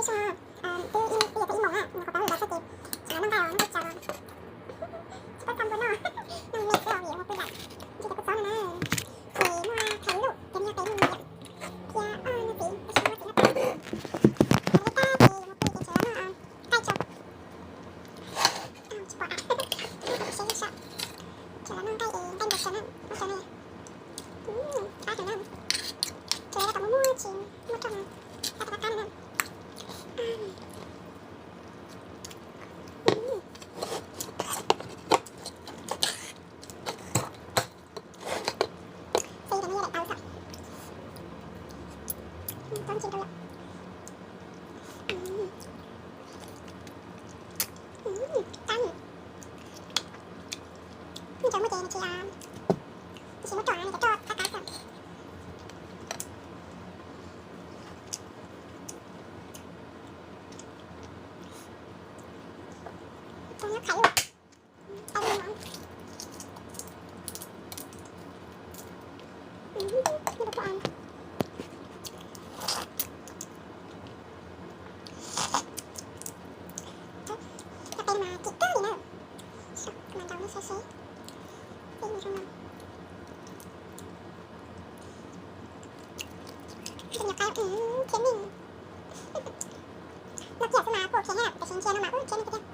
Twb ib pliag twb ib moos na, nyuam qhuav paub lwm lawv txog ces tsis los noj nqaij os, noj nqaij tsaus los tsis paub txog npua noj, noj me xwb os vim ua pw lawm. Ntshe cov kua txob no na, ces muaj thaiv lub cov me nyuam qev me nyuam thiab ob niag txiv tab sis muaj txiv noj tau. Ces ua pw ces tsis los noj nqaij tsaus, tsis pom, tsis los noj nqaij es nqaij npua tsaus na, ua tsaus na, qab tsaus na, tsis los tau muaj muaj tsis muaj roj na, qab tau qab qab na. Xav tias no yog daim tau txom, tau ntsis rau lawm. Qab, ntsaws muaj ces nws tsis, tsis muaj roj na, nws cov roj qab qab xwb. Cov nyob qhaiv ua, tau li no. Cov qe no mas kim kawg li na. Mas ntaus nej saib seb. Tej no zoo no. Tej nyuam qe thiab nej. Noj kiag xwb mas kuj ok thiab, tiam sis ntsia no mas ub thiab nej tiag tiag.